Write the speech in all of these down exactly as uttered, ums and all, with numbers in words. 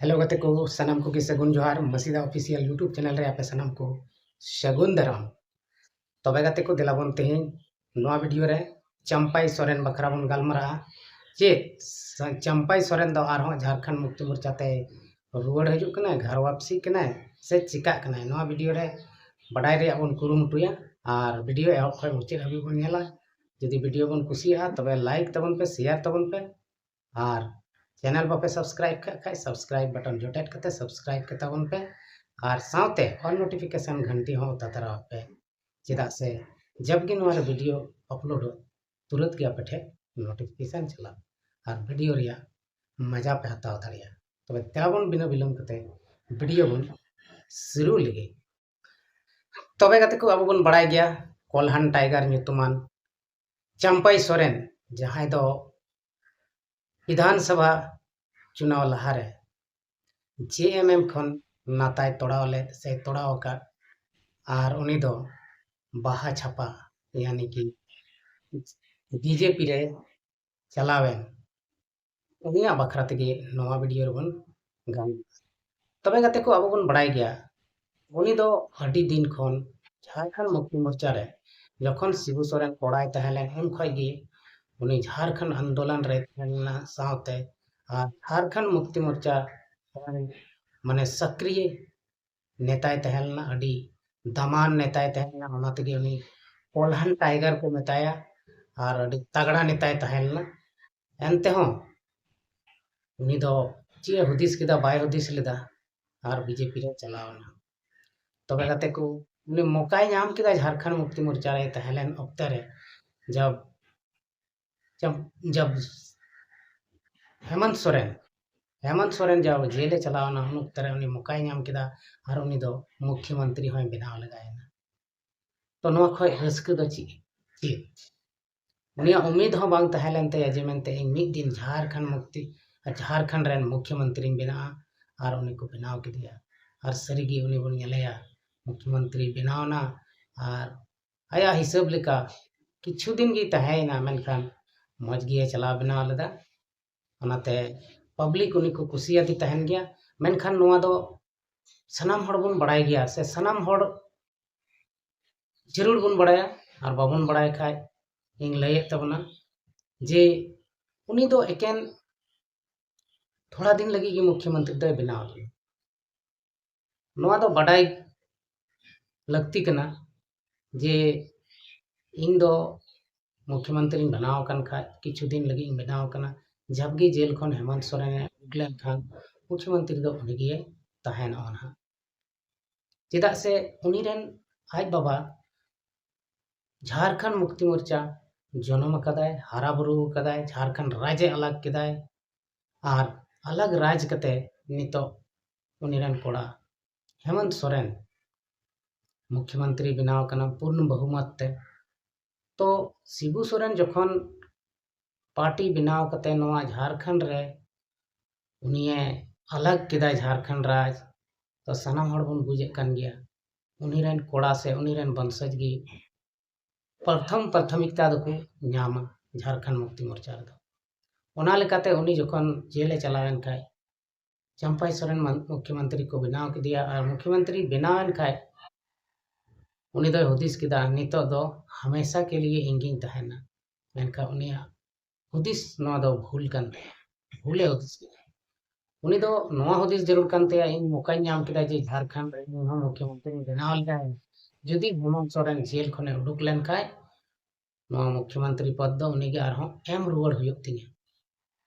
Hello ᱜᱟᱛᱮ ᱠᱚ, ᱥᱟᱱᱟᱢ ᱠᱚᱜᱮ ᱥᱟᱹᱜᱩᱱ ᱡᱚᱦᱟᱨ᱾ ᱢᱟᱹᱥᱤᱫᱟ ᱚᱯᱷᱤᱥᱤᱭᱟᱞ YouTube ᱪᱮᱱᱮᱞ ᱨᱮ ᱟᱯᱮ ᱥᱟᱱᱟᱢ ᱠᱚ ᱥᱟᱹᱜᱩᱱ ᱫᱟᱨᱟᱢ᱾ ᱛᱚᱵᱮ ᱜᱟᱛᱮ ᱠᱚ, ᱫᱮᱞᱟ ᱵᱚᱱ ᱛᱮᱦᱮᱧ ᱱᱚᱣᱟ ᱵᱷᱤᱰᱤᱭᱳ ᱨᱮ ᱪᱟᱢᱯᱟᱭ ᱥᱚᱨᱮᱱ ᱵᱟᱠᱷᱨᱟ ᱵᱚᱱ ᱜᱟᱞᱢᱟᱨᱟᱜᱼᱟ᱾ ᱪᱮᱫ ᱥᱟ-, ᱪᱟᱢᱯᱟᱭ ᱥᱚᱨᱮᱱ ᱫᱚ ᱟᱨᱦᱚᱸ ᱡᱷᱟᱲᱠᱷᱚᱸᱰ ᱢᱩᱠᱛᱤ ᱢᱳᱨᱪᱟ ᱛᱮ ᱨᱩᱣᱟᱹᱲ ᱦᱤᱡᱩᱜ ᱠᱟᱱᱟᱭ, ᱜᱷᱟᱨ ᱣᱟᱯᱥᱤᱜ ᱠᱟᱱᱟᱭ ᱥᱮ ᱪᱤᱠᱟᱜ ᱠᱟᱱᱟᱭ? ᱱᱚᱣᱟ ᱵᱷᱤᱰᱤᱭᱳ ᱨᱮ ᱵᱟᱰᱟᱭ ᱨᱮᱭᱟᱜ ᱵᱚᱱ ᱠᱩᱨᱩᱢᱩᱴᱩᱭᱟ ᱟᱨ ᱵᱷᱤᱰᱤᱭᱳ ᱮᱦᱚᱵ ᱠᱷᱚᱱ ᱢᱩᱪᱟᱹᱫ ᱦᱟᱹᱵᱤᱡ ᱵᱚᱱ ᱧᱮᱞᱟ᱾ ᱡᱩᱫᱤ ᱵᱷᱤᱰᱤᱭᱳ ᱵᱚᱱ ᱠᱩᱥᱤᱭᱟᱜᱼᱟ, ᱛᱚᱵᱮ ᱞᱟᱭᱤᱠ ᱛᱟᱵᱚᱱ ᱯᱮ, ᱥᱮᱭᱟᱨ ᱛᱟᱵᱚᱱ ᱯᱮ, ᱟᱨ ᱪᱮᱱᱮᱞ ᱵᱟᱯᱮ ᱥᱟᱵᱥᱠᱨᱟᱭᱤᱵ ᱠᱟᱜ ᱠᱷᱟᱡ ᱥᱟᱵᱥᱠᱨᱟᱭᱤᱵ ᱵᱟᱴᱚᱱ ᱡᱚᱴᱮᱫ ᱠᱟᱛᱮ ᱥᱟᱵᱥᱠᱨᱟᱭᱤᱵ ᱠᱟᱛᱟ ᱵᱚᱱ ᱯᱮ, ᱟᱨ ᱥᱟᱶᱛᱮ ᱚᱞ ᱱᱳᱴᱤᱯᱷᱤᱠᱮᱥᱚᱱ ᱜᱷᱟᱱᱴᱤ ᱦᱚᱸ ᱚᱛᱟ ᱛᱟᱨᱟ ᱯᱮ, ᱪᱮᱫᱟᱜ ᱥᱮ ᱡᱟᱵ ᱜᱮ ᱱᱚᱣᱟ ᱨᱮ ᱵᱷᱤᱰᱤᱭᱳ ᱟᱯᱞᱳᱰᱚᱜ, ᱛᱩᱨᱟᱹᱛ ᱜᱮ ᱟᱯᱮ ᱴᱷᱮᱱ ᱱᱳᱴᱤᱯᱷᱤᱠᱮᱥᱚᱱ ᱪᱟᱞᱟᱜᱼᱟ ᱟᱨ ᱵᱷᱤᱰᱤᱭᱳ ᱨᱮᱭᱟᱜ ᱢᱟᱡᱟ ᱯᱮ ᱦᱟᱛᱟᱣ ᱫᱟᱲᱮᱭᱟᱜᱼᱟ᱾ ᱛᱚᱵᱮ ᱫᱮᱞᱟ ᱵᱚᱱ ᱵᱤᱱᱟᱹ ᱵᱤᱞᱚᱢ ᱠᱟᱛᱮ ᱵᱷᱤᱰᱤᱭᱳ ᱵᱚᱱ ᱥᱩᱨᱩ ᱞᱮᱜᱮ᱾ ᱛᱚᱵᱮ ᱜᱟᱛᱮ ᱠᱚ, ᱟᱵᱚ ᱵᱚᱱ ᱵᱟᱲᱟᱭ ᱜᱮᱭᱟ ᱠᱚᱞᱦᱟᱱ ᱴᱟᱭᱜᱟᱨ ᱧᱩᱛᱩᱢᱟᱱ ᱪᱟᱢᱯᱟᱭ ᱥᱚᱨᱮᱱ, ᱡᱟᱦᱟᱸᱭ ᱫᱚ ᱵᱤᱫᱷᱟᱱ ᱥᱚᱵᱷᱟ ᱪᱩᱱᱟᱣ ᱞᱟᱦᱟᱨᱮ ᱡᱮ ᱮᱢ ᱮᱢ ᱠᱷᱚᱱ ᱱᱟᱛᱟᱭ ᱛᱚᱲᱟᱣ ᱞᱮᱫ ᱥᱮ ᱛᱚᱲᱟᱣ ᱟᱠᱟᱫ, ᱟᱨ ᱩᱱᱤ ᱫᱚ ᱵᱟᱦᱟ ᱪᱷᱟᱯᱟ ᱭᱟᱱᱤ ᱠᱤ ᱵᱤ ᱡᱮ ᱯᱤ ᱨᱮ ᱪᱟᱞᱟᱣᱮᱱ, ᱩᱱᱤᱭᱟᱜ ᱵᱟᱠᱷᱨᱟ ᱛᱮᱜᱮ ᱱᱚᱣᱟ ᱵᱷᱤᱰᱤᱭᱳ ᱨᱮᱵᱚᱱ ᱜᱟᱞᱢᱟᱨᱟᱣᱟ᱾ ᱛᱚᱵᱮ ᱜᱟᱛᱮ ᱠᱚ, ᱟᱵᱚ ᱵᱚᱱ ᱵᱟᱲᱟᱭ ᱜᱮᱭᱟ, ᱩᱱᱤ ᱫᱚ ᱟᱹᱰᱤ ᱫᱤᱱ ᱠᱷᱚᱱ ᱡᱷᱟᱲᱠᱷᱚᱸᱰ ᱢᱩᱠᱛᱤ ᱢᱳᱨᱪᱟ ᱨᱮ, ᱡᱚᱠᱷᱚᱱ ᱥᱤᱵᱩ ᱥᱚᱨᱮᱱ ᱠᱚᱲᱟᱭ ᱛᱟᱦᱮᱸ ᱞᱮᱱ, ᱩᱱ ᱠᱷᱚᱱ ᱜᱮ ᱩᱱᱤ ᱡᱷᱟᱲᱠᱷᱚᱸᱰ ᱟᱱᱫᱳᱞᱚᱱ ᱨᱮ ᱛᱟᱦᱮᱸ ᱞᱮᱱᱟ, ᱥᱟᱶᱛᱮ ᱟᱨ ᱡᱷᱟᱲᱠᱷᱚᱸᱰ ᱢᱩᱠᱛᱤ ᱢᱳᱨᱪᱟ ᱨᱮᱱ ᱢᱟᱱᱮ ᱥᱚᱠᱨᱤᱭ ᱱᱮᱛᱟᱭ ᱛᱟᱦᱮᱸ ᱞᱮᱱᱟ, ᱟᱹᱰᱤ ᱫᱟᱢᱟᱱ ᱱᱮᱛᱟᱭ ᱛᱟᱦᱮᱸ ᱞᱮᱱᱟ᱾ ᱚᱱᱟ ᱛᱮᱜᱮ ᱩᱱᱤ ᱠᱚᱞᱦᱟᱱ ᱴᱟᱭᱜᱟᱨ ᱠᱚ ᱢᱮᱛᱟᱭᱟ, ᱟᱨ ᱟᱹᱰᱤ ᱛᱟᱜᱲᱟ ᱱᱮᱛᱟᱭ ᱛᱟᱦᱮᱸ ᱞᱮᱱᱟ᱾ ᱮᱱᱛᱮᱦᱚᱸ ᱩᱱᱤ ᱫᱚ ᱪᱮᱫ ᱮ ᱦᱩᱫᱤᱥ ᱠᱮᱫᱟ, ᱵᱟᱭ ᱦᱩᱫᱤᱥ ᱞᱮᱫᱟ, ᱟᱨ ᱵᱤ ᱡᱮ ᱯᱤ ᱨᱮ ᱪᱟᱞᱟᱣ ᱮᱱᱟ᱾ ᱛᱚᱵᱮ ᱜᱟᱛᱮ ᱠᱚ, ᱩᱱᱤ ᱢᱚᱠᱟᱭ ᱧᱟᱢ ᱠᱮᱫᱟ ᱡᱷᱟᱲᱠᱷᱚᱸᱰ ᱢᱩᱠᱛᱤ ᱢᱳᱨᱪᱟ ᱨᱮ ᱛᱟᱦᱮᱸ ᱞᱮᱱ ᱚᱠᱛᱮ ᱨᱮ, ᱡᱟᱵ ᱡᱟᱵ ᱡᱟᱵ ᱦᱮᱢᱚᱱᱛ ᱥᱚᱨᱮᱱ, ᱦᱮᱢᱚᱱᱛ ᱥᱚᱨᱮᱱ ᱡᱟᱵ ᱡᱮᱞᱮ ᱪᱟᱞᱟᱣ ᱮᱱᱟ, ᱩᱱ ᱚᱠᱛᱮ ᱨᱮ ᱩᱱᱤ ᱢᱚᱠᱟᱭ ᱧᱟᱢ ᱠᱮᱫᱟ ᱟᱨ ᱩᱱᱤ ᱫᱚ ᱢᱩᱠᱷᱭᱚᱢᱚᱱᱛᱨᱤ ᱦᱚᱸᱭ ᱵᱮᱱᱟᱣ ᱞᱮᱜᱟᱭᱮᱱᱟ᱾ ᱛᱚ ᱱᱚᱣᱟ ᱠᱷᱚᱡ ᱨᱟᱹᱥᱠᱟᱹ ᱫᱚ ᱪᱮᱫ? ᱪᱮᱫ? ᱩᱱᱤᱭᱟᱜ ᱩᱢᱤᱫ ᱦᱚᱸ ᱵᱟᱝ ᱛᱟᱦᱮᱸ ᱞᱮᱱ ᱛᱟᱭᱟ ᱡᱮ ᱢᱮᱱᱛᱮ ᱤᱧ ᱢᱤᱫ ᱫᱤᱱ ᱡᱷᱟᱲᱠᱷᱚᱸᱰ ᱢᱩᱠᱛᱤ, ᱡᱷᱟᱲᱠᱷᱚᱸᱰ ᱨᱮᱱ ᱢᱩᱠᱷᱭᱚᱢᱚᱱᱛᱨᱤᱧ ᱵᱮᱱᱟᱜᱼᱟ, ᱟᱨ ᱩᱱᱤ ᱠᱚ ᱵᱮᱱᱟᱣ ᱠᱮᱫᱮᱭᱟ᱾ ᱟᱨ ᱥᱟᱹᱨᱤᱜᱮ ᱩᱱᱤ ᱵᱚᱱ ᱧᱮᱞᱮᱭᱟ ᱢᱩᱠᱷᱭᱚᱢᱚᱱᱛᱨᱤ ᱵᱮᱱᱟᱣ ᱮᱱᱟ, ᱟᱨ ᱟᱭᱟᱜ ᱦᱤᱥᱟᱹᱵ ᱞᱮᱠᱟ ᱠᱤᱪᱷᱩ ᱫᱤᱱ ᱜᱮ ᱛᱟᱦᱮᱸᱭᱮᱱᱟ, ᱢᱮᱱᱠᱷᱟᱱ ᱢᱚᱡᱽ ᱜᱮ ᱪᱟᱞᱟᱣ ᱵᱮᱱᱟᱣ ᱞᱮᱫᱟ᱾ ᱚᱱᱟᱛᱮ ᱯᱟᱵᱽᱞᱤᱠ ᱩᱱᱤ ᱠᱚ ᱠᱩᱥᱤᱭᱟᱫᱮ ᱛᱟᱦᱮᱱ ᱜᱮᱭᱟ᱾ ᱢᱮᱱᱠᱷᱟᱱ ᱱᱚᱣᱟ ᱫᱚ ᱥᱟᱱᱟᱢ ᱦᱚᱲ ᱵᱚᱱ ᱵᱟᱲᱟᱭ ᱜᱮᱭᱟ, ᱥᱮ ᱥᱟᱱᱟᱢ ᱦᱚᱲ ᱡᱟᱹᱨᱩᱲ ᱵᱚᱱ ᱵᱟᱲᱟᱭᱟ, ᱟᱨ ᱵᱟᱵᱚᱱ ᱵᱟᱲᱟᱭ ᱠᱷᱟᱡ ᱤᱧ ᱞᱟᱹᱭᱮᱫ ᱛᱟᱵᱚᱱᱟ ᱡᱮ ᱩᱱᱤ ᱫᱚ ᱮᱠᱮᱱ ᱛᱷᱚᱲᱟ ᱫᱤᱱ ᱞᱟᱹᱜᱤᱫ ᱜᱮ ᱢᱩᱠᱷᱭᱚᱢᱚᱱᱛᱨᱤ ᱫᱚᱭ ᱵᱮᱱᱟᱣ ᱞᱮᱱᱟ᱾ ᱱᱚᱣᱟ ᱫᱚ ᱵᱟᱰᱟᱭ ᱞᱟᱹᱠᱛᱤ ᱠᱟᱱᱟ ᱡᱮ ᱤᱧ ᱫᱚ ᱢᱩᱠᱷᱭᱚᱢᱚᱱᱛᱨᱤᱧ ᱵᱮᱱᱟᱣ ᱟᱠᱟᱱ ᱠᱷᱟᱡ, ᱠᱤᱪᱷᱩ ᱫᱤᱱ ᱞᱟᱹᱜᱤᱫ ᱤᱧ ᱵᱮᱱᱟᱣ ᱟᱠᱟᱱᱟ, ᱡᱷᱟᱵᱽᱜᱤ ᱡᱮᱞ ᱠᱷᱚᱱ ᱦᱮᱢᱚᱱᱛ ᱥᱚᱨᱮᱱᱮ ᱩᱰᱩᱠ ᱞᱮᱱᱠᱷᱟᱱ ᱢᱩᱠᱷᱭᱚᱢᱚᱱᱛᱨᱤ ᱫᱚ ᱩᱱᱤ ᱜᱮ ᱛᱟᱦᱮᱱᱚᱜᱼᱟ ᱱᱟᱦᱟᱜ᱾ ᱪᱮᱫᱟᱜ ᱥᱮ ᱩᱱᱤ ᱨᱮᱱ ᱟᱡ ᱵᱟᱵᱟ ᱡᱷᱟᱨᱠᱷᱚᱸᱰ ᱢᱩᱠᱛᱤ ᱢᱳᱨᱪᱟ ᱡᱚᱱᱚᱢ ᱟᱠᱟᱫᱟᱭ, ᱦᱟᱨᱟ ᱵᱩᱨᱩ ᱟᱠᱟᱫᱟᱭ, ᱡᱷᱟᱨᱠᱷᱚᱸᱰ ᱨᱟᱡᱽ ᱮ ᱟᱞᱟᱜᱽ ᱠᱮᱫᱟᱭ, ᱟᱨ ᱟᱞᱟᱜᱽ ᱨᱟᱡᱽ ᱠᱟᱛᱮ ᱱᱤᱛᱚᱜ ᱩᱱᱤ ᱨᱮᱱ ᱠᱚᱲᱟ ᱦᱮᱢᱚᱱᱛ ᱥᱚᱨᱮᱱ ᱢᱩᱠᱷᱭᱚᱢᱚᱱᱛᱨᱤ ᱵᱮᱱᱟᱣ ᱟᱠᱟᱱᱟ ᱯᱩᱨᱱ ᱵᱚᱦᱩᱢᱚᱛ ᱛᱮ᱾ ᱛᱚ ᱥᱤᱵᱩ ᱥᱚᱨᱮᱱ ᱡᱚᱠᱷᱚᱱ ᱯᱟᱨᱴᱤ ᱵᱮᱱᱟᱣ ᱠᱟᱛᱮ ᱱᱚᱣᱟ ᱡᱷᱟᱨᱠᱷᱚᱸᱰ ᱨᱮ ᱩᱱᱤᱭᱮ ᱟᱞᱟᱜᱽ ᱠᱮᱫᱟᱭ ᱡᱷᱟᱨᱠᱷᱚᱸᱰ ᱨᱟᱡᱽ, ᱛᱚ ᱥᱟᱱᱟᱢ ᱦᱚᱲ ᱵᱚᱱ ᱵᱩᱡᱮᱫ ᱠᱟᱱ ᱜᱮᱭᱟ ᱩᱱᱤ ᱨᱮᱱ ᱠᱚᱲᱟ ᱥᱮ ᱩᱱᱤ ᱨᱮᱱ ᱵᱚᱝᱥᱚᱡᱽ ᱜᱮ ᱯᱨᱚᱛᱷᱚᱢ ᱯᱨᱟᱛᱷᱚᱢᱤᱠᱛᱟ ᱫᱚᱠᱚ ᱧᱟᱢᱟ ᱡᱷᱟᱨᱠᱷᱚᱸᱰ ᱢᱩᱠᱛᱤ ᱢᱳᱨᱪᱟ ᱨᱮᱫᱚ᱾ ᱚᱱᱟ ᱞᱮᱠᱟᱛᱮ ᱩᱱᱤ ᱡᱚᱠᱷᱚᱱ ᱡᱮᱞᱮ ᱪᱟᱞᱟᱣᱮᱱ ᱠᱷᱟᱡ ᱪᱟᱢᱯᱟᱭ ᱥᱚᱨᱮᱱ ᱢᱚᱱ-, ᱢᱩᱠᱷᱭᱚᱢᱚᱱᱛᱨᱤ ᱠᱚ ᱵᱮᱱᱟᱣ ᱠᱮᱫᱮᱭᱟ, ᱟᱨ ᱢᱩᱠᱷᱭᱚᱢᱚᱱᱛᱨᱤ ᱵᱮᱱᱟᱣᱮᱱ ᱠᱷᱟᱡ ᱩᱱᱤ ᱫᱚᱭ ᱦᱩᱫᱤᱥ ᱠᱮᱫᱟ, ᱱᱤᱛᱚᱜ ᱫᱚ ᱦᱟᱢᱮᱥᱟ ᱠᱮ ᱞᱤᱭᱮ ᱤᱧ ᱜᱤᱧ ᱛᱟᱦᱮᱱᱟ᱾ ᱢᱮᱱᱠᱷᱟᱱ ᱩᱱᱤᱭᱟᱜ ᱦᱩᱫᱤᱥ ᱱᱚᱣᱟ ᱫᱚ ᱵᱷᱩᱞ ᱠᱟᱱ ᱛᱟᱭᱟ, ᱵᱷᱩᱞᱮ ᱦᱩᱫᱤᱥ ᱠᱮᱫᱟ᱾ ᱩᱱᱤ ᱫᱚ ᱱᱚᱣᱟ ᱦᱩᱫᱤᱥ ᱡᱟᱹᱨᱩᱲ ᱠᱟᱱ ᱛᱟᱭᱟ, ᱤᱧ ᱢᱚᱠᱟᱧ ᱧᱟᱢ ᱠᱮᱫᱟ ᱡᱮ ᱡᱷᱟᱨᱠᱷᱚᱸᱰ ᱨᱮ ᱤᱧ ᱦᱚᱸ ᱢᱩᱠᱷᱭᱚᱢᱚᱱᱛᱨᱤᱧ ᱵᱮᱱᱟᱣ ᱞᱮᱱᱠᱷᱟᱱ, ᱡᱩᱫᱤ ᱦᱮᱢᱚᱱᱛ ᱥᱚᱨᱮᱱ ᱡᱮᱞ ᱠᱷᱚᱱᱮ ᱩᱰᱩᱠ ᱞᱮᱱᱠᱷᱟᱡ ᱱᱚᱣᱟ ᱢᱩᱠᱷᱭᱚᱢᱚᱱᱛᱨᱤ ᱯᱚᱫ ᱫᱚ ᱩᱱᱤᱜᱮ ᱟᱨᱦᱚᱸ ᱮᱢ ᱨᱩᱣᱟᱹᱲ ᱦᱩᱭᱩᱜ ᱛᱤᱧᱟ᱾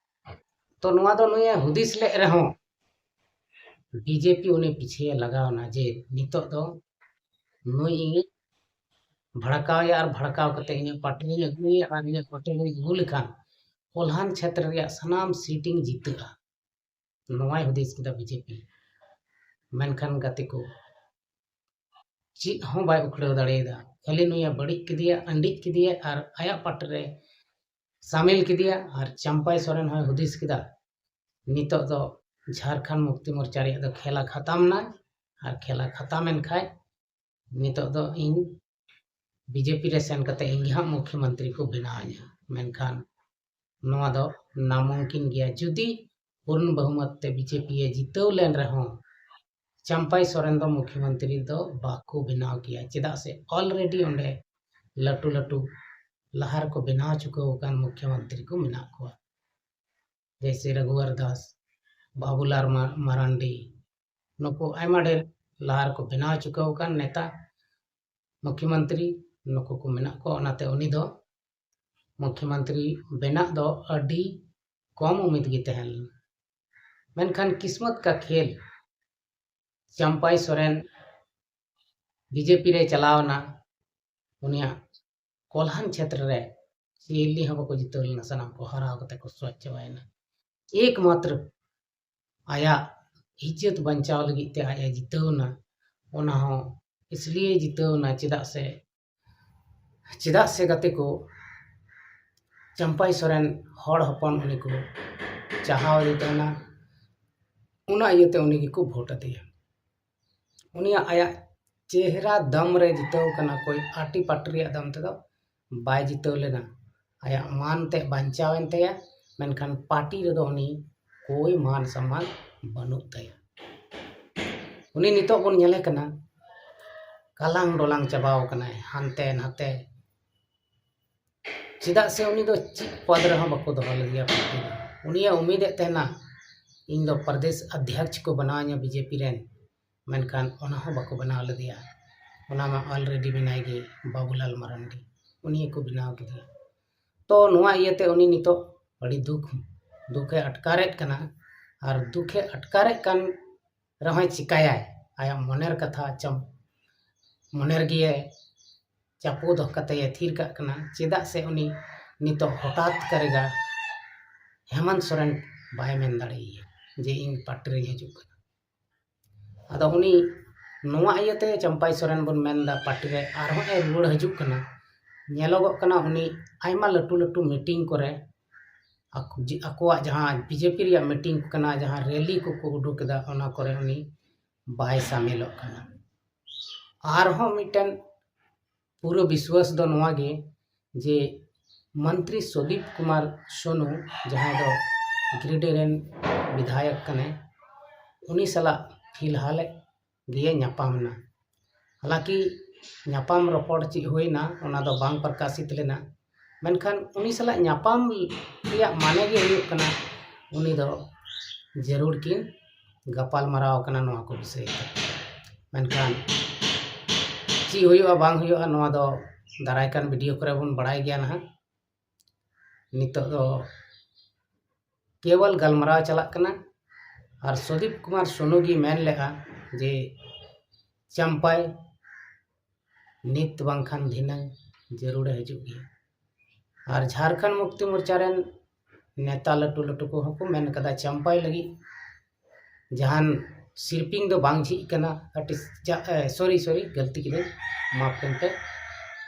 ᱛᱚ ᱱᱚᱣᱟ ᱫᱚ ᱱᱩᱭᱮ ᱦᱩᱫᱤᱥ ᱞᱮᱫ ᱨᱮᱦᱚᱸ ᱵᱤᱡᱮᱯᱤ ᱩᱱᱤ ᱯᱤᱪᱷᱮ ᱞᱟᱜᱟᱣ ᱮᱱᱟ ᱡᱮ ᱱᱤᱛᱚᱜ ᱫᱚ ᱱᱩᱭ ᱤᱧ ᱵᱷᱟᱲᱠᱟᱣᱮᱭᱟ ᱟᱨ ᱵᱷᱟᱲᱠᱟᱣ ᱠᱟᱛᱮ ᱤᱧᱟᱹᱜ ᱯᱟᱨᱴᱤ ᱨᱤᱧ ᱟᱹᱜᱩᱭᱮᱭᱟ ᱟᱨ ᱤᱧᱟᱹᱜ ᱯᱟᱨᱴᱤ ᱨᱤᱧ ᱟᱹᱜᱩ ᱞᱮᱠᱷᱟᱱ ᱠᱳᱞᱦᱟᱱ ᱪᱷᱮᱛᱨᱚ ᱨᱮᱭᱟᱜ ᱥᱟᱱᱟᱢ ᱥᱤᱴ ᱤᱧ ᱡᱤᱛᱟᱹᱜᱼᱟ᱾ ᱱᱚᱣᱟᱭ ᱦᱩᱫᱤᱥ ᱠᱮᱫᱟ ᱵᱤᱡᱮᱯᱤ᱾ ᱢᱮᱱᱠᱷᱟᱱ ᱜᱟᱛᱮ ᱠᱚ, ᱪᱮᱫ ᱦᱚᱸ ᱵᱟᱭ ᱩᱠᱷᱲᱟᱹᱣ ᱫᱟᱲᱮᱭᱟᱫᱟ᱾ ᱠᱷᱟᱹᱞᱤ ᱱᱩᱭᱮ ᱵᱟᱹᱲᱤᱡ ᱠᱮᱫᱮᱭᱟ, ᱟᱹᱰᱤᱡ ᱠᱮᱫᱮᱭᱟ ᱟᱨ ᱟᱭᱟᱜ ᱯᱟᱨᱴᱤ ᱨᱮ ᱥᱟᱢᱤᱞ ᱠᱮᱫᱮᱭᱟ᱾ ᱟᱨ ᱪᱟᱢᱯᱟᱭ ᱥᱚᱨᱮᱱ ᱦᱚᱸᱭ ᱦᱩᱫᱤᱥ ᱠᱮᱫᱟ, ᱱᱤᱛᱚᱜ ᱫᱚ ᱡᱷᱟᱨᱠᱷᱚᱸᱰ ᱢᱩᱠᱛᱤ ᱢᱳᱨᱪᱟ ᱨᱮᱭᱟᱜ ᱫᱚ ᱠᱷᱮᱞᱟ ᱠᱷᱟᱛᱟᱢ ᱱᱟ, ᱟᱨ ᱠᱷᱮᱞᱟ ᱠᱷᱟᱛᱟᱢ ᱮᱱ ᱠᱷᱟᱡ ᱱᱤᱛᱚᱜ ᱫᱚ ᱤᱧ ᱵᱤᱡᱮᱯᱤ ᱨᱮ ᱥᱮᱱ ᱠᱟᱛᱮ ᱤᱧ ᱜᱮ ᱦᱟᱸᱜ ᱢᱩᱠᱷᱭᱚᱢᱚᱱᱛᱨᱤ ᱠᱚ ᱵᱮᱱᱟᱣᱤᱧᱟ᱾ ᱢᱮᱱᱠᱷᱟᱱ ᱱᱚᱣᱟ ᱫᱚ ᱱᱟᱢᱩᱢᱠᱤᱱ ᱜᱮᱭᱟ᱾ ᱡᱩᱫᱤ ᱯᱩᱨᱱ ᱵᱚᱦᱩᱢᱚᱛ ᱛᱮ ᱵᱤᱡᱮᱯᱤ ᱮ ᱡᱤᱛᱟᱹᱣ ᱞᱮᱱ ᱨᱮᱦᱚᱸ ᱪᱟᱢᱯᱟᱭ ᱥᱚᱨᱮᱱ ᱫᱚ ᱢᱩᱠᱷᱭᱚᱢᱚᱱᱛᱨᱤ ᱫᱚ ᱵᱟᱠᱚ ᱵᱮᱱᱟᱣ ᱠᱮᱭᱟ, ᱪᱮᱫᱟᱜ ᱥᱮ already ᱚᱸᱰᱮ ᱞᱟᱹᱴᱩ ᱞᱟᱹᱴᱩ ᱞᱟᱦᱟ ᱨᱮᱠᱚ ᱵᱮᱱᱟᱣ ᱪᱩᱠᱟᱹᱣ ᱟᱠᱟᱱ ᱢᱩᱠᱷᱭᱚᱢᱚᱱᱛᱨᱤ ᱠᱚ ᱢᱮᱱᱟᱜ ᱠᱚᱣᱟ, ᱡᱮᱭᱥᱮ ᱨᱟᱜᱷᱩᱣᱟᱨ ᱫᱟᱥ, ᱵᱟᱵᱩᱞᱟᱞ ᱢᱟ-, ᱢᱟᱨᱟᱱᱰᱤ, ᱱᱩᱠᱩ ᱟᱭᱢᱟ ᱰᱷᱮᱨ ᱞᱟᱦᱟ ᱨᱮᱠᱚ ᱵᱮᱱᱟᱣ ᱪᱩᱠᱟᱹᱣ ᱟᱠᱟᱱ ᱱᱮᱛᱟ ᱢᱩᱠᱷᱭᱚᱢᱚᱱᱛᱨᱤ ᱱᱩᱠᱩ ᱠᱚ ᱢᱮᱱᱟᱜ ᱠᱚᱣᱟ᱾ ᱚᱱᱟᱛᱮ ᱩᱱᱤ ᱫᱚ ᱢᱩᱠᱷᱭᱚᱢᱚᱱᱛᱨᱤ ᱵᱮᱱᱟᱜ ᱫᱚ ᱟᱹᱰᱤ ᱠᱚᱢ ᱩᱢᱤᱫ ᱜᱮ ᱛᱟᱦᱮᱸ ᱞᱮᱱᱟ᱾ ᱢᱮᱱᱠᱷᱟᱱ ᱠᱤᱥᱢᱚᱛ ᱠᱟ ᱠᱷᱮᱞ, ᱪᱟᱢᱯᱟᱭ ᱥᱚᱨᱮᱱ ᱵᱤᱡᱮᱯᱤ ᱨᱮ ᱪᱟᱞᱟᱣ ᱮᱱᱟ, ᱩᱱᱤᱭᱟᱜ ᱠᱚᱞᱦᱟᱱ ᱪᱷᱮᱛᱨᱚ ᱨᱮ ᱪᱤᱞᱤ ᱦᱚᱸ ᱵᱟᱠᱚ ᱡᱤᱛᱟᱹᱣ ᱞᱮᱱᱟ, ᱥᱟᱱᱟᱢ ᱠᱚ ᱦᱟᱨᱟᱣ ᱠᱟᱛᱮ ᱠᱚ ᱥᱚᱪ ᱪᱟᱵᱟᱭᱮᱱᱟ᱾ ᱮᱠᱢᱟᱛᱨᱚ ᱟᱭᱟᱜ ᱤᱡᱽᱡᱚᱛ ᱵᱟᱧᱪᱟᱣ ᱞᱟᱹᱜᱤᱫ ᱛᱮ ᱟᱡ ᱮ ᱡᱤᱛᱟᱹᱣ ᱮᱱᱟ, ᱚᱱᱟ ᱦᱚᱸ ᱤᱥᱞᱤᱭᱮ ᱡᱤᱛᱟᱹᱣ ᱮᱱᱟ ᱪᱮᱫᱟᱜ ᱥᱮ, ᱪᱮᱫᱟᱜ ᱥᱮ ᱜᱟᱛᱮ ᱠᱚ, ᱪᱟᱢᱯᱟᱭ ᱥᱚᱨᱮᱱ ᱦᱚᱲ ᱦᱚᱯᱚᱱ ᱩᱱᱤ ᱠᱚ ᱪᱟᱦᱟᱣ ᱮᱫᱮ ᱛᱟᱦᱮᱱᱟ, ᱚᱱᱟ ᱤᱭᱟᱹᱛᱮ ᱩᱱᱤ ᱜᱮᱠᱚ ᱵᱷᱳᱴ ᱟᱫᱮᱭᱟ᱾ ᱩᱱᱤᱭᱟᱜ ᱟᱭᱟᱜ ᱪᱮᱦᱨᱟ ᱫᱟᱢ ᱨᱮ ᱡᱤᱛᱟᱹᱣ ᱠᱟᱱᱟ, ᱠᱳᱭ ᱟᱴᱤ ᱯᱟᱴᱤ ᱨᱮᱭᱟᱜ ᱫᱟᱢ ᱛᱮᱫᱚ ᱵᱟᱭ ᱡᱤᱛᱟᱹᱣ ᱞᱮᱱᱟ᱾ ᱟᱭᱟᱜ ᱢᱟᱱ ᱛᱮ ᱵᱟᱧᱪᱟᱣ ᱮᱱ ᱛᱟᱭᱟ, ᱢᱮᱱᱠᱷᱟᱱ ᱯᱟᱨᱴᱤ ᱨᱮᱫᱚ ᱩᱱᱤ ᱠᱳᱭ ᱢᱟᱱ ᱥᱚᱢᱢᱟᱱ ᱵᱟᱹᱱᱩᱜ ᱛᱟᱭᱟ᱾ ᱩᱱᱤ ᱱᱤᱛᱚᱜ ᱵᱚᱱ ᱧᱮᱞᱮ ᱠᱟᱱᱟ, ᱠᱟᱞᱟᱝ ᱰᱚᱞᱟᱝ ᱪᱟᱵᱟᱣ ᱠᱟᱱᱟᱭ, ᱦᱟᱱᱛᱮ ᱱᱟᱛᱮ᱾ ᱪᱮᱫᱟᱜ ᱥᱮ ᱩᱱᱤ ᱫᱚ ᱪᱮᱫ ᱯᱚᱫᱽ ᱨᱮᱦᱚᱸ ᱵᱟᱠᱚ ᱫᱚᱦᱚ ᱞᱮᱫᱮᱭᱟ ᱯᱟᱨᱴᱤ ᱨᱮ᱾ ᱩᱱᱤᱭᱟᱜ ᱩᱢᱤᱫ ᱮᱫ ᱛᱟᱦᱮᱱᱟ, ᱤᱧ ᱫᱚ ᱯᱨᱚᱫᱮᱥ ᱚᱫᱷᱭᱚᱠᱥ ᱠᱚ ᱵᱮᱱᱟᱣᱤᱧᱟ ᱵᱤᱡᱮᱯᱤ ᱨᱮᱱ, ᱢᱮᱱᱠᱷᱟᱱ ᱚᱱᱟ ᱦᱚᱸ ᱵᱟᱠᱚ ᱵᱮᱱᱟᱣ ᱞᱮᱫᱮᱭᱟ᱾ ᱚᱱᱟ ᱢᱟ already ᱢᱮᱱᱟᱭ ᱜᱮ ᱵᱟᱵᱩᱞᱟᱞ ᱢᱟᱨᱟᱱᱰᱤ, ᱩᱱᱤ ᱜᱮᱠᱚ ᱵᱮᱱᱟᱣ ᱠᱮᱫᱮᱭᱟ᱾ ᱛᱚ ᱱᱚᱣᱟ ᱤᱭᱟᱹᱛᱮ ᱩᱱᱤ ᱱᱤᱛᱚᱜ ᱟᱹᱰᱤ ᱫᱩᱠ, ᱫᱩᱠᱮ ᱟᱴᱠᱟᱨᱮᱫ ᱠᱟᱱᱟ᱾ ᱟᱨ ᱫᱩᱠᱮ ᱟᱴᱠᱟᱨᱮᱫ ᱠᱟᱱ ᱨᱮᱦᱚᱸᱭ ᱪᱤᱠᱟᱭᱟᱭ? ᱟᱭᱟᱜ ᱢᱚᱱᱮᱨ ᱠᱟᱛᱷᱟ ᱪᱟᱢ-, ᱢᱚᱱᱮ ᱨᱮᱜᱮ ᱪᱟᱯᱚ ᱫᱚᱦᱚ ᱠᱟᱛᱮ ᱮ ᱛᱷᱤᱨ ᱠᱟᱜ ᱠᱟᱱᱟ᱾ ᱪᱮᱫᱟᱜ ᱥᱮ ᱩᱱᱤ ᱱᱤᱛᱚᱜ ᱦᱚᱴᱟᱛ ᱠᱚᱨᱮᱜᱟ ᱦᱮᱢᱚᱱᱛ ᱥᱚᱨᱮᱱ ᱵᱟᱭ ᱢᱮᱱ ᱫᱟᱲᱮᱭᱟᱭᱟ ᱡᱮ ᱤᱧ ᱯᱟᱨᱴᱤ ᱨᱮᱧ ᱦᱤᱡᱩᱜ ᱠᱟᱱᱟ᱾ ᱟᱫᱚ ᱩᱱᱤ ᱱᱚᱣᱟ ᱤᱭᱟᱹᱛᱮ ᱪᱟᱢᱯᱟᱭ ᱥᱚᱨᱮᱱ ᱵᱚᱱ ᱢᱮᱱᱫᱟ ᱯᱟᱨᱴᱤ ᱨᱮ ᱟᱨᱦᱚᱸ ᱮ ᱨᱩᱣᱟᱹᱲ ᱦᱤᱡᱩᱜ ᱠᱟᱱᱟ᱾ ᱧᱮᱞᱚᱜᱚᱜ ᱠᱟᱱᱟ ᱩᱱᱤ ᱟᱭᱢᱟ ᱞᱟᱹᱴᱩ ᱞᱟᱹᱴᱩ ᱢᱤᱴᱤᱝ ᱠᱚᱨᱮ ᱟᱠᱚ-, ᱡᱮ-, ᱟᱠᱚᱣᱟᱜ ᱡᱟᱦᱟᱸ ᱵᱤᱡᱮᱯᱤ ᱨᱮᱭᱟᱜ ᱢᱤᱴᱤᱝ ᱠᱟᱱᱟ, ᱡᱟᱦᱟᱸ ᱨᱮᱞᱤ ᱠᱚᱠᱚ ᱩᱰᱩᱠ ᱮᱫᱟ, ᱚᱱᱟ ᱠᱚᱨᱮ ᱩᱱᱤ ᱵᱟᱭ ᱥᱟᱢᱤᱞᱚᱜ ᱠᱟᱱᱟ᱾ ᱟᱨᱦᱚᱸ ᱢᱤᱫᱴᱮᱱ ᱯᱩᱨᱟᱹ ᱵᱤᱥᱣᱟᱥ ᱫᱚ ᱱᱚᱣᱟ ᱜᱮ ᱡᱮ ᱢᱚᱱᱛᱨᱤ ᱥᱩᱫᱤᱯ ᱠᱩᱢᱟᱨ ᱥᱳᱱᱩ, ᱡᱟᱦᱟᱸᱭ ᱫᱚ ᱜᱤᱨᱤᱰᱤ ᱨᱮᱱ ᱵᱤᱫᱷᱟᱭᱚᱠ ᱠᱟᱱᱟᱭ, ᱩᱱᱤ ᱥᱟᱞᱟᱜ ᱯᱷᱤᱞᱦᱟᱞ ᱜᱮ ᱧᱟᱯᱟᱢ ᱮᱱᱟ᱾ ᱦᱟᱞᱟᱸᱠᱤ ᱧᱟᱯᱟᱢ ᱨᱚᱯᱚᱲ ᱪᱮᱫ ᱦᱩᱭᱱᱟ, ᱚᱱᱟ ᱫᱚ ᱵᱟᱝ ᱯᱨᱚᱠᱟᱥᱤᱛ ᱞᱮᱱᱟ᱾ ᱢᱮᱱᱠᱷᱟᱱ ᱩᱱᱤ ᱥᱟᱞᱟᱜ ᱧᱟᱯᱟᱢ ᱨᱮᱭᱟᱜ ᱢᱟᱱᱮ ᱜᱮ ᱦᱩᱭᱩᱜ ᱠᱟᱱᱟ, ᱩᱱᱤ ᱫᱚ ᱡᱟᱹᱨᱩᱲ ᱠᱤᱱ ᱜᱟᱯᱟᱞ ᱢᱟᱨᱟᱣ ᱠᱟᱱᱟ ᱱᱚᱣᱟ ᱠᱚ ᱵᱤᱥᱚᱭ ᱛᱮ᱾ ᱢᱮᱱᱠᱷᱟᱱ ᱪᱮᱫ ᱦᱩᱭᱩᱜᱼᱟ ᱵᱟᱝ ᱦᱩᱭᱩᱜᱼᱟ, ᱱᱚᱣᱟ ᱫᱚ ᱫᱟᱨᱟᱭ ᱠᱟᱱ ᱵᱷᱤᱰᱤᱭᱳ ᱠᱚᱨᱮ ᱵᱚᱱ ᱵᱟᱲᱟᱭ ᱜᱮᱭᱟ ᱱᱟᱦᱟᱜ᱾ ᱱᱤᱛᱚᱜ ᱫᱚ ᱠᱮᱵᱚᱞ ᱜᱟᱞᱢᱟᱨᱟᱣ ᱪᱟᱞᱟᱜ ᱠᱟᱱᱟ᱾ ᱟᱨ ᱥᱩᱫᱤᱯ ᱠᱩᱢᱟᱨ ᱥᱳᱱᱩ ᱜᱮ ᱢᱮᱱ ᱞᱮᱫᱼᱟ ᱡᱮ ᱪᱟᱢᱯᱟᱭ ᱱᱤᱛ ᱵᱟᱝᱠᱷᱟᱱ ᱫᱷᱤᱱᱟᱹᱝ ᱡᱟᱹᱨᱩᱲᱮ ᱦᱤᱡᱩᱜ ᱜᱮᱭᱟ᱾ ᱟᱨ ᱡᱷᱟᱲᱠᱷᱚᱸᱰ ᱢᱩᱠᱛᱤ ᱢᱳᱨᱪᱟ ᱨᱮᱱ ᱱᱮᱛᱟ ᱞᱟᱹᱴᱩ ᱞᱟᱹᱴᱩ ᱠᱚᱦᱚᱸ ᱠᱚ ᱢᱮᱱ ᱠᱟᱫᱟ, ᱪᱟᱢᱯᱟᱭ ᱞᱟᱹᱜᱤᱫ ᱡᱟᱦᱟᱱ ᱥᱤᱨᱯᱤᱧ ᱫᱚ ᱵᱟᱝ ᱡᱷᱤᱡ ᱠᱟᱱᱟ᱾ ᱟᱹᱰᱤ ᱡᱟ-, ᱮ, ᱥᱚᱨᱤ, ᱥᱚᱨᱤ, ᱜᱟᱹᱞᱛᱤ ᱠᱤᱫᱟᱹᱧ, ᱢᱟᱯ ᱠᱟᱹᱧ ᱯᱮ᱾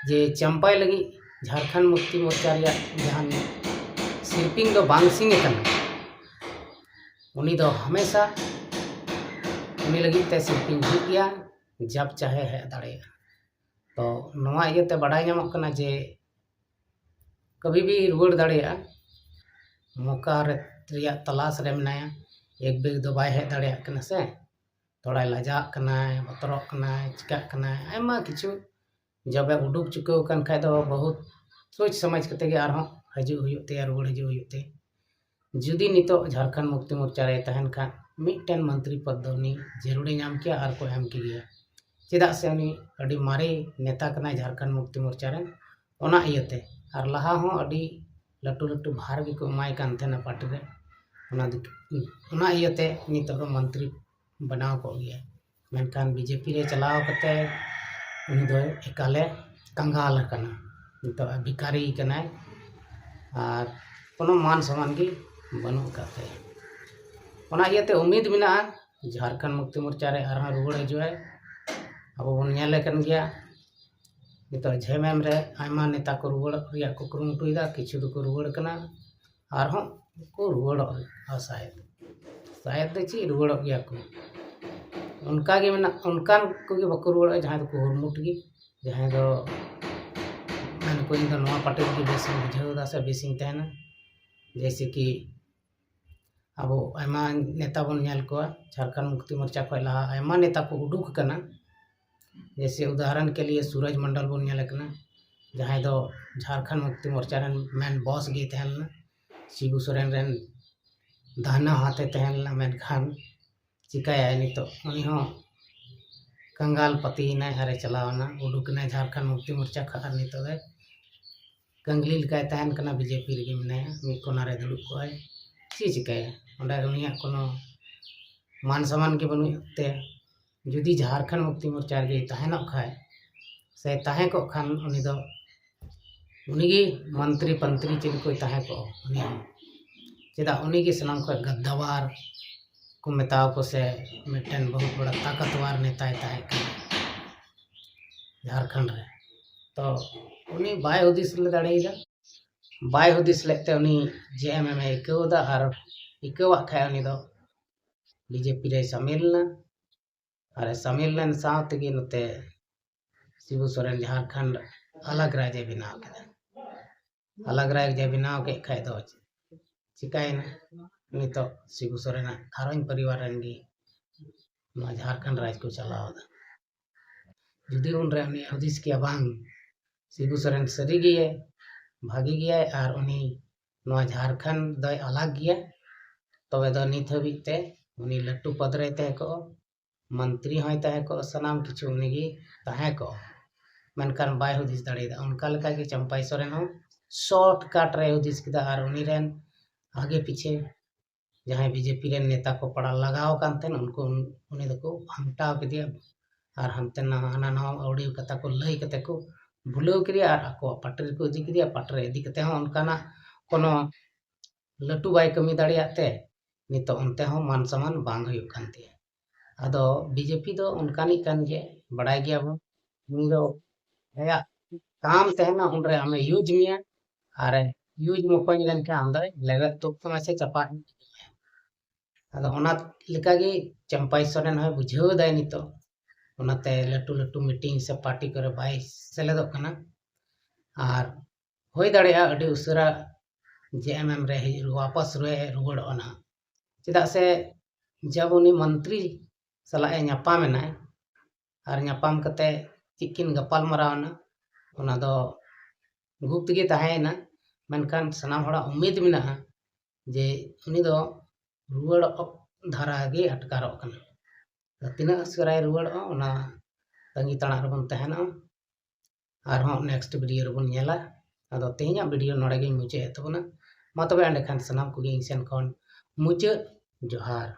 ᱡᱮ ᱪᱟᱢᱯᱟᱭ ᱞᱟᱹᱜᱤᱫ ᱡᱷᱟᱲᱠᱷᱚᱸᱰ ᱢᱩᱠᱛᱤ ᱢᱳᱨᱪᱟ ᱨᱮᱭᱟᱜ ᱡᱟᱦᱟᱱ ᱥᱤᱨᱯᱤᱧ ᱫᱚ ᱵᱟᱝ ᱥᱤᱧ ᱟᱠᱟᱱᱟ, ᱩᱱᱤ ᱫᱚ ᱦᱟᱢᱮᱥᱟ ᱩᱱᱤ ᱞᱟᱹᱜᱤᱫ ᱛᱮ ᱥᱤᱨᱯᱤᱧ ᱡᱷᱤᱡ ᱜᱮᱭᱟ, ᱡᱟᱵ ᱪᱟᱦᱮ ᱦᱮᱡ ᱫᱟᱲᱮᱭᱟᱜᱼᱟ᱾ ᱛᱚ ᱱᱚᱣᱟ ᱤᱭᱟᱹᱛᱮ ᱵᱟᱰᱟᱭ ᱧᱟᱢᱚᱜ ᱠᱟᱱᱟ ᱡᱮ ᱠᱟᱵᱷᱤ ᱵᱷᱤ ᱨᱩᱣᱟᱹᱲ ᱫᱟᱲᱮᱭᱟᱜᱼᱟ, ᱢᱚᱠᱟ ᱨᱮ, ᱨᱮᱭᱟᱜ ᱛᱟᱞᱟᱥ ᱨᱮ ᱢᱮᱱᱟᱭᱟ᱾ ᱮᱠ ᱵᱮᱜᱽ ᱫᱚ ᱵᱟᱭ ᱦᱮᱡ ᱫᱟᱲᱮᱭᱟᱜ ᱠᱟᱱᱟ ᱥᱮ, ᱛᱷᱚᱲᱟᱭ ᱞᱟᱡᱟᱜ ᱠᱟᱱᱟᱭ, ᱵᱚᱛᱚᱨᱚᱜ ᱠᱟᱱᱟᱭ, ᱪᱤᱠᱟᱹᱜ ᱠᱟᱱᱟᱭ, ᱟᱭᱢᱟ ᱠᱤᱪᱷᱩ᱾ ᱡᱚᱵᱮ ᱩᱰᱩᱠ ᱪᱩᱠᱟᱹᱣ ᱟᱠᱟᱱ ᱠᱷᱟᱡ ᱫᱚ ᱵᱚᱦᱩᱛ ᱥᱳᱪ ᱥᱚᱢᱟᱡᱽ ᱠᱟᱛᱮ ᱜᱮ ᱟᱨᱦᱚᱸ ᱦᱤᱡᱩᱜ ᱦᱩᱭᱩᱜ ᱛᱟᱭᱟ, ᱨᱩᱣᱟᱹᱲ ᱦᱤᱡᱩᱜ ᱦᱩᱭᱩᱜ ᱛᱟᱭᱟ᱾ ᱡᱩᱫᱤ ᱱᱤᱛᱚᱜ ᱡᱷᱟᱲᱠᱷᱚᱸᱰ ᱢᱩᱠᱛᱤ ᱢᱳᱨᱪᱟ ᱨᱮᱭ ᱛᱟᱦᱮᱱ ᱠᱷᱟᱱ, ᱢᱤᱫᱴᱮᱱ ᱢᱚᱱᱛᱨᱤ ᱯᱚᱫᱽ ᱫᱚ ᱩᱱᱤ ᱡᱟᱹᱨᱩᱲᱮ ᱧᱟᱢ ᱠᱮᱭᱟ ᱟᱨ ᱠᱚ ᱮᱢ ᱠᱮᱜᱮᱭᱟ᱾ ᱪᱮᱫᱟᱜ ᱥᱮ ᱩᱱᱤ ᱟᱹᱰᱤ ᱢᱟᱨᱮ ᱱᱮᱛᱟ ᱠᱟᱱᱟᱭ ᱡᱷᱟᱲᱠᱷᱚᱸᱰ ᱢᱩᱠᱛᱤ ᱢᱳᱨᱪᱟ ᱨᱮᱱ, ᱚᱱᱟ ᱤᱭᱟᱹᱛᱮ᱾ ᱟᱨ ᱞᱟᱦᱟ ᱦᱚᱸ ᱟᱹᱰᱤ ᱞᱟᱹᱴᱩ ᱞᱟᱹᱴᱩ ᱵᱷᱟᱨ ᱜᱮᱠᱚ ᱮᱢᱟᱭ ᱠᱟᱱ ᱛᱟᱦᱮᱱᱟ ᱯᱟᱨᱴᱤ ᱨᱮ, ᱚᱱᱟ ᱫᱤᱠ-, ᱚᱱᱟ ᱤᱭᱟᱹᱛᱮ ᱱᱤᱛᱚᱜ ᱫᱚ ᱢᱚᱱᱛᱨᱤ ᱵᱮᱱᱟᱣ ᱠᱚᱜ ᱜᱮᱭᱟ᱾ ᱢᱮᱱᱠᱷᱟᱱ ᱵᱤᱡᱮᱯᱤ ᱨᱮ ᱪᱟᱞᱟᱣ ᱠᱟᱛᱮ ᱩᱱᱤ ᱫᱚ ᱮᱠᱟᱞᱮ ᱠᱟᱸᱜᱟᱞ ᱟᱠᱟᱱᱟ, ᱱᱤᱛᱚᱜ ᱵᱷᱤᱠᱟᱨᱤ ᱠᱟᱱᱟᱭ ᱟᱨ ᱠᱳᱱᱳ ᱢᱟᱱ ᱥᱚᱢᱢᱟᱱ ᱜᱮ ᱵᱟᱹᱱᱩᱜ ᱟᱠᱟᱫ ᱛᱟᱭᱟ᱾ ᱚᱱᱟ ᱤᱭᱟᱹᱛᱮ ᱩᱢᱤᱫ ᱢᱮᱱᱟᱜᱼᱟ ᱡᱷᱟᱲᱠᱷᱚᱸᱰ ᱢᱩᱠᱛᱤ ᱢᱳᱨᱪᱟ ᱨᱮ ᱟᱨᱦᱚᱸ ᱨᱩᱣᱟᱹᱲ ᱦᱤᱡᱩᱜᱼᱟᱭ᱾ ᱟᱵᱚ ᱵᱚᱱ ᱧᱮᱞᱮ ᱠᱟᱱ ᱜᱮᱭᱟ, ᱱᱤᱛᱚᱜ ᱡᱷᱮᱢᱮᱢ ᱨᱮ ᱟᱭᱢᱟ ᱱᱮᱛᱟ ᱠᱚ ᱨᱩᱣᱟᱹᱲᱚᱜ ᱨᱮᱭᱟᱜ ᱠᱚ ᱠᱩᱨᱩᱢᱩᱴᱩᱭᱮᱫᱟ, ᱠᱤᱪᱷᱩ ᱫᱚᱠᱚ ᱨᱩᱣᱟᱹᱲ ᱠᱟᱱᱟ, ᱟᱨᱦᱚᱸ ᱠᱚ ᱨᱩᱣᱟᱹᱲᱚᱜᱼᱟ ᱥᱟᱭᱮᱫ᱾ ᱥᱟᱭᱮᱫ ᱫᱚ ᱪᱮᱫ, ᱨᱩᱣᱟᱹᱲᱚᱜ ᱜᱮᱭᱟ ᱠᱚ᱾ ᱚᱱᱠᱟ ᱜᱮ ᱢᱮᱱᱟᱜ, ᱚᱱᱠᱟᱱ ᱠᱚᱜᱮ ᱵᱟᱠᱚ ᱨᱩᱣᱟᱹᱲᱚᱜᱼᱟ ᱡᱟᱦᱟᱸᱭ ᱫᱚᱠᱚ ᱦᱩᱨᱢᱩᱴ ᱜᱮ, ᱡᱟᱦᱟᱸᱭ ᱫᱚ ᱢᱮᱱ ᱠᱚ ᱤᱧ ᱫᱚ ᱱᱚᱣᱟ ᱯᱟᱨᱴᱤ ᱨᱮᱜᱮ ᱵᱮᱥᱤᱧ ᱵᱩᱡᱷᱟᱹᱣ ᱮᱫᱟ ᱥᱮ ᱵᱮᱥᱤᱧ ᱛᱟᱦᱮᱱᱟ᱾ ᱡᱮᱭᱥᱮ ᱠᱤ ᱟᱵᱚ ᱟᱭᱢᱟ ᱱᱮᱛᱟ ᱵᱚᱱ ᱧᱮᱞ ᱠᱚᱣᱟ, ᱡᱷᱟᱲᱠᱷᱚᱸᱰ ᱢᱩᱠᱛᱤ ᱢᱳᱨᱪᱟ ᱠᱷᱚᱱ ᱞᱟᱦᱟ ᱟᱭᱢᱟ ᱱᱮᱛᱟ ᱠᱚ ᱩᱰᱩᱠ ᱟᱠᱟᱱᱟ᱾ ᱡᱮᱭᱥᱮ ᱩᱫᱟᱦᱚᱨᱚᱱ ᱠᱮ ᱞᱤᱭᱮ ᱥᱩᱨᱚᱡᱽ ᱢᱚᱱᱰᱚᱞ ᱵᱚᱱ ᱧᱮᱞᱮ ᱠᱟᱱᱟ, ᱡᱟᱦᱟᱸᱭ ᱫᱚ ᱡᱷᱟᱲᱠᱷᱚᱸᱰ ᱢᱩᱠᱛᱤ ᱢᱳᱨᱪᱟ ᱨᱮᱱ ᱢᱮᱱ ᱵᱚᱥ ᱜᱮᱭ ᱛᱟᱦᱮᱸ ᱞᱮᱱᱟ, ᱥᱤᱵᱩ ᱥᱚᱨᱮᱱ ᱨᱮᱱ ᱫᱟᱦᱱᱟ ᱦᱟᱛᱮ ᱛᱟᱦᱮᱸ ᱞᱮᱱᱟ᱾ ᱢᱮᱱᱠᱷᱟᱱ ᱪᱤᱠᱟᱹᱭᱟᱭ ᱱᱤᱛᱚᱜ, ᱩᱱᱤ ᱦᱚᱸ ᱠᱟᱝᱜᱟᱞ ᱯᱟᱹᱛᱤᱭᱮᱱᱟᱭ ᱟᱨᱮ ᱪᱟᱞᱟᱣ ᱮᱱᱟ, ᱩᱰᱩᱠ ᱮᱱᱟᱭ ᱡᱷᱟᱲᱠᱷᱚᱸᱰ ᱢᱩᱠᱛᱤ ᱢᱳᱨᱪᱟ ᱠᱷᱚᱱ᱾ ᱟᱨ ᱱᱤᱛᱚᱜ ᱫᱚ ᱠᱟᱝᱜᱽᱞᱤ ᱞᱮᱠᱟᱭ ᱛᱟᱦᱮᱱ ᱠᱟᱱᱟ, ᱵᱤᱡᱮᱯᱤ ᱨᱮᱜᱮ ᱢᱮᱱᱟᱭᱟ, ᱢᱤᱫ ᱠᱚᱱᱟ ᱨᱮ ᱫᱩᱲᱩᱵ ᱠᱚᱜᱼᱟᱭ᱾ ᱪᱮᱫ ᱪᱤᱠᱟᱹᱭᱟ? ᱚᱸᱰᱮ ᱩᱱᱤᱭᱟᱜ ᱠᱳᱱᱳ ᱢᱟᱱ ᱥᱚᱢᱢᱟᱱ ᱜᱮ ᱵᱟᱹᱱᱩᱜ ᱛᱮ᱾ ᱡᱩᱫᱤ ᱡᱷᱟᱲᱠᱷᱚᱸᱰ ᱢᱩᱠᱛᱤ ᱢᱳᱨᱪᱟ ᱨᱮᱜᱮ ᱛᱟᱦᱮᱱᱚᱜ ᱠᱷᱟᱡ ᱥᱮ ᱛᱟᱦᱮᱸ ᱠᱚᱜ ᱠᱷᱟᱱ, ᱩᱱᱤ ᱫᱚ, ᱩᱱᱤᱜᱮ ᱢᱚᱱᱛᱨᱤ ᱯᱚᱱᱛᱨᱤ ᱪᱮᱫ ᱠᱚᱭ ᱛᱟᱦᱮᱸ ᱠᱚᱜᱼᱟ᱾ ᱩᱱᱤ ᱦᱚᱸ ᱪᱮᱫᱟᱜ, ᱩᱱᱤᱜᱮ ᱥᱟᱱᱟᱢ ᱠᱷᱚᱱ ᱜᱟᱫᱫᱟᱣᱟᱨ ᱠᱚ ᱢᱮᱛᱟᱣ ᱠᱚ ᱥᱮ ᱢᱤᱫᱴᱮᱱ ᱵᱚᱦᱩᱛ ᱵᱚᱲᱟ ᱛᱟᱠᱚᱛᱣᱟᱨ ᱱᱮᱛᱟᱭ ᱛᱟᱦᱮᱸ ᱠᱟᱱᱟ ᱡᱷᱟᱲᱠᱷᱚᱸᱰ ᱨᱮ᱾ ᱛᱚ ᱩᱱᱤ ᱵᱟᱭ ᱦᱩᱫᱤᱥ ᱞᱮ ᱫᱟᱲᱮᱭᱟᱫᱟ, ᱵᱟᱭ ᱦᱩᱫᱤᱥ ᱞᱮᱫ ᱛᱮ ᱩᱱᱤ ᱡᱮ ᱮᱢ ᱮᱢ ᱮ ᱟᱹᱭᱠᱟᱹᱣ ᱮᱫᱟ, ᱟᱨ ᱟᱹᱭᱠᱟᱹᱣᱟᱜ ᱠᱷᱟᱡ ᱩᱱᱤ ᱫᱚ ᱵᱤᱡᱮᱯᱤ ᱨᱮᱭ ᱥᱟᱢᱤᱞ ᱮᱱᱟ᱾ ᱟᱨ ᱥᱟᱢᱤᱞ ᱞᱮᱱ ᱥᱟᱶ ᱛᱮᱜᱮ ᱱᱚᱛᱮ ᱥᱤᱵᱩ ᱥᱚᱨᱮᱱ ᱡᱷᱟᱲᱠᱷᱚᱸᱰ ᱟᱞᱟᱜᱽ ᱨᱟᱡᱽ ᱮ ᱵᱮᱱᱟᱣ ᱠᱮᱫᱟ᱾ ᱟᱞᱟᱜᱽ ᱨᱟᱡᱽ ᱮ ᱵᱮᱱᱟᱣ ᱠᱮᱫ ᱠᱷᱟᱡ ᱫᱚ ᱪᱤᱠᱟᱭᱮᱱᱟ? ᱱᱤᱛᱚᱜ ᱥᱤᱵᱩ ᱥᱚᱨᱮᱱᱟᱜ ᱜᱷᱟᱨᱚᱸᱡᱽ ᱯᱚᱨᱤᱵᱟᱨ ᱨᱮᱱ ᱜᱮ ᱱᱚᱣᱟ ᱡᱷᱟᱲᱠᱷᱚᱸᱰ ᱨᱟᱡᱽ ᱠᱚ ᱪᱟᱞᱟᱣ ᱮᱫᱟ᱾ ᱡᱩᱫᱤ ᱩᱱᱨᱮ ᱩᱱᱤ ᱦᱩᱫᱤᱥ ᱠᱮᱭᱟ, ᱵᱟᱝ, ᱥᱤᱵᱩ ᱥᱚᱨᱮᱱ ᱥᱟᱹᱨᱤ ᱜᱮ ᱵᱷᱟᱜᱤ ᱜᱮᱭᱟᱭ ᱟᱨ ᱩᱱᱤ ᱱᱚᱣᱟ ᱡᱷᱟᱲᱠᱷᱚᱸᱰ ᱫᱚᱭ ᱟᱞᱟᱜᱽ ᱜᱮᱭᱟ, ᱛᱚᱵᱮ ᱫᱚ ᱱᱤᱛ ᱦᱟᱹᱵᱤᱡ ᱛᱮ ᱩᱱᱤ ᱞᱟᱹᱴᱩ ᱯᱚᱫᱽ ᱨᱮᱭ ᱛᱟᱦᱮᱸ ᱠᱚᱜᱼᱟ, ᱢᱚᱱᱛᱨᱤ ᱦᱚᱸᱭ ᱛᱟᱦᱮᱸ ᱠᱚᱜᱼᱟ, ᱥᱟᱱᱟᱢ ᱠᱤᱪᱷᱩ ᱩᱱᱤᱜᱮ ᱛᱟᱦᱮᱸ ᱠᱚᱜᱼᱟ᱾ ᱢᱮᱱᱠᱷᱟᱱ ᱵᱟᱭ ᱦᱩᱫᱤᱥ ᱫᱟᱲᱮᱭᱟᱫᱟ᱾ ᱚᱱᱠᱟ ᱞᱮᱠᱟᱜᱮ ᱪᱟᱢᱯᱟᱭ ᱥᱚᱨᱮᱱ ᱦᱚᱸ ᱥᱚᱨᱴ ᱠᱟᱴ ᱨᱮᱭ ᱦᱩᱫᱤᱥ ᱠᱮᱫᱟ ᱟᱨ ᱩᱱᱤ ᱨᱮᱱ ᱟᱜᱮ ᱯᱤᱪᱷᱮ ᱡᱟᱦᱟᱸᱭ ᱵᱤᱡᱮᱯᱤ ᱨᱮᱱ ᱱᱮᱛᱟ ᱠᱚ ᱯᱟᱲᱟᱣ ᱞᱟᱜᱟᱣ ᱟᱠᱟᱱ ᱛᱟᱦᱮᱸᱱ, ᱩᱱᱠᱩ, ᱩᱱᱤ ᱫᱚᱠᱚ ᱵᱷᱟᱝᱴᱟᱣ ᱠᱮᱫᱮᱭᱟ᱾ ᱟᱨ ᱦᱟᱱᱛᱮ ᱱᱟ-, ᱦᱟᱱᱟ ᱱᱟᱣᱟ ᱟᱹᱣᱲᱤ ᱠᱟᱛᱷᱟ ᱠᱚ ᱞᱟᱹᱭ ᱠᱟᱛᱮ ᱠᱚ ᱵᱷᱩᱞᱟᱹᱣ ᱠᱮᱫᱮᱭᱟ ᱟᱨ ᱟᱠᱚᱣᱟᱜ ᱯᱟᱴᱨᱤ ᱨᱮᱠᱚ ᱤᱫᱤ ᱠᱮᱫᱮᱭᱟ᱾ ᱯᱟᱴᱨᱤ ᱤᱫᱤ ᱠᱟᱛᱮ ᱦᱚᱸ ᱚᱱᱠᱟᱱᱟᱜ ᱠᱳᱱᱳ ᱞᱟᱹᱴᱩ ᱵᱟᱭ ᱠᱟᱹᱢᱤ ᱫᱟᱲᱮᱭᱟᱜ ᱛᱮ ᱱᱤᱛᱚᱜ ᱚᱱᱛᱮ ᱦᱚᱸ ᱢᱟᱱ ᱥᱚᱢᱢᱟᱱ ᱵᱟᱝ ᱦᱩᱭᱩᱜ ᱠᱟᱱ ᱛᱟᱭᱟ᱾ ᱟᱫᱚ ᱵᱤᱡᱮᱯᱤ ᱫᱚ ᱚᱱᱠᱟᱱᱤᱡ ᱠᱟᱱ ᱜᱮ, ᱵᱟᱲᱟᱭ ᱜᱮᱭᱟᱵᱚᱱ᱾ ᱩᱱᱤ ᱫᱚ ᱟᱭᱟᱜ ᱠᱟᱢ ᱛᱟᱦᱮᱱᱟ, ᱩᱱᱨᱮ ᱟᱢᱮ ᱤᱭᱩᱡᱽ ᱢᱮᱭᱟ, ᱟᱨ ᱤᱭᱩᱡᱽ ᱢᱚᱠᱚᱧ ᱞᱮᱱᱠᱷᱟᱱ ᱟᱢ ᱫᱚᱭ ᱞᱮᱵᱮᱫ ᱛᱩᱫ ᱛᱟᱢᱟ ᱥᱮ ᱪᱟᱯᱟᱫ᱾ ᱟᱫᱚ ᱚᱱᱟ ᱞᱮᱠᱟᱜᱮ ᱪᱟᱢᱯᱟᱭ ᱥᱚᱨᱮᱱ ᱦᱚᱸᱭ ᱵᱩᱡᱷᱟᱹᱣ ᱮᱫᱟᱭ ᱱᱤᱛᱚᱜ, ᱚᱱᱟᱛᱮ ᱞᱟᱹᱴᱩ ᱞᱟᱹᱴᱩ ᱢᱤᱴᱤᱝ ᱥᱮ ᱯᱟᱨᱴᱤ ᱠᱚᱨᱮ ᱵᱟᱭ ᱥᱮᱞᱮᱫᱚᱜ ᱠᱟᱱᱟ᱾ ᱟᱨ ᱦᱩᱭ ᱫᱟᱲᱮᱭᱟᱜᱼᱟ ᱟᱹᱰᱤ ᱩᱥᱟᱹᱨᱟ ᱡᱮ ᱮᱢ ᱮᱢ ᱨᱮ ᱦᱤᱡᱩᱜ, ᱣᱟᱯᱟᱥ ᱨᱩᱣᱟᱹᱲᱚᱜᱼᱟ ᱱᱟᱦᱟᱜ᱾ ᱪᱮᱫᱟᱜ ᱥᱮ ᱡᱟᱵ ᱩᱱᱤ ᱢᱚᱱᱛᱨᱤ ᱥᱟᱞᱟᱜ ᱮ ᱧᱟᱯᱟᱢ ᱮᱱᱟᱭ ᱟᱨ ᱧᱟᱯᱟᱢ ᱠᱟᱛᱮ ᱪᱮᱫ ᱠᱤᱱ ᱜᱟᱯᱟᱞ ᱢᱟᱨᱟᱣ ᱮᱱᱟ, ᱚᱱᱟ ᱫᱚ ᱜᱩᱯᱛ ᱜᱮ ᱛᱟᱦᱮᱸᱭᱮᱱᱟ᱾ ᱢᱮᱱᱠᱷᱟᱱ ᱥᱟᱱᱟᱢ ᱦᱚᱲᱟᱜ ᱩᱢᱤᱫ ᱢᱮᱱᱟᱜᱼᱟ ᱡᱮ ᱩᱱᱤ ᱫᱚ ᱨᱩᱣᱟᱹᱲᱚᱜ ᱫᱷᱟᱨᱟ ᱜᱮ ᱟᱴᱠᱟᱨᱚᱜ ᱠᱟᱱᱟ᱾ ᱛᱤᱱᱟᱹᱜ ᱩᱥᱟᱹᱨᱟᱭ ᱨᱩᱣᱟᱹᱲᱚᱜᱼᱟ, ᱚᱱᱟ ᱛᱟᱺᱜᱤ ᱛᱟᱲᱟᱜ ᱨᱮᱵᱚᱱ ᱛᱟᱦᱮᱱᱟ᱾ ᱟᱨᱦᱚᱸ ᱱᱮᱠᱥᱴ ᱵᱷᱤᱰᱤᱭᱳ ᱨᱮᱵᱚᱱ ᱧᱮᱞᱟ᱾ ᱟᱫᱚ ᱛᱮᱦᱮᱧᱟᱜ ᱵᱷᱤᱰᱤᱭᱳ ᱱᱚᱰᱮ ᱜᱤᱧ ᱢᱩᱪᱟᱹᱫ ᱮᱫ ᱛᱟᱵᱚᱱᱟ᱾ ᱢᱟ ᱛᱚᱵᱮ ᱮᱸᱰᱮᱠᱷᱟᱱ ᱥᱟᱱᱟᱢ ᱠᱚᱜᱮ ᱤᱧ ᱥᱮᱱ ᱠᱷᱚᱱ ᱢᱩᱪᱟᱹᱫ ᱡᱚᱦᱟᱨ᱾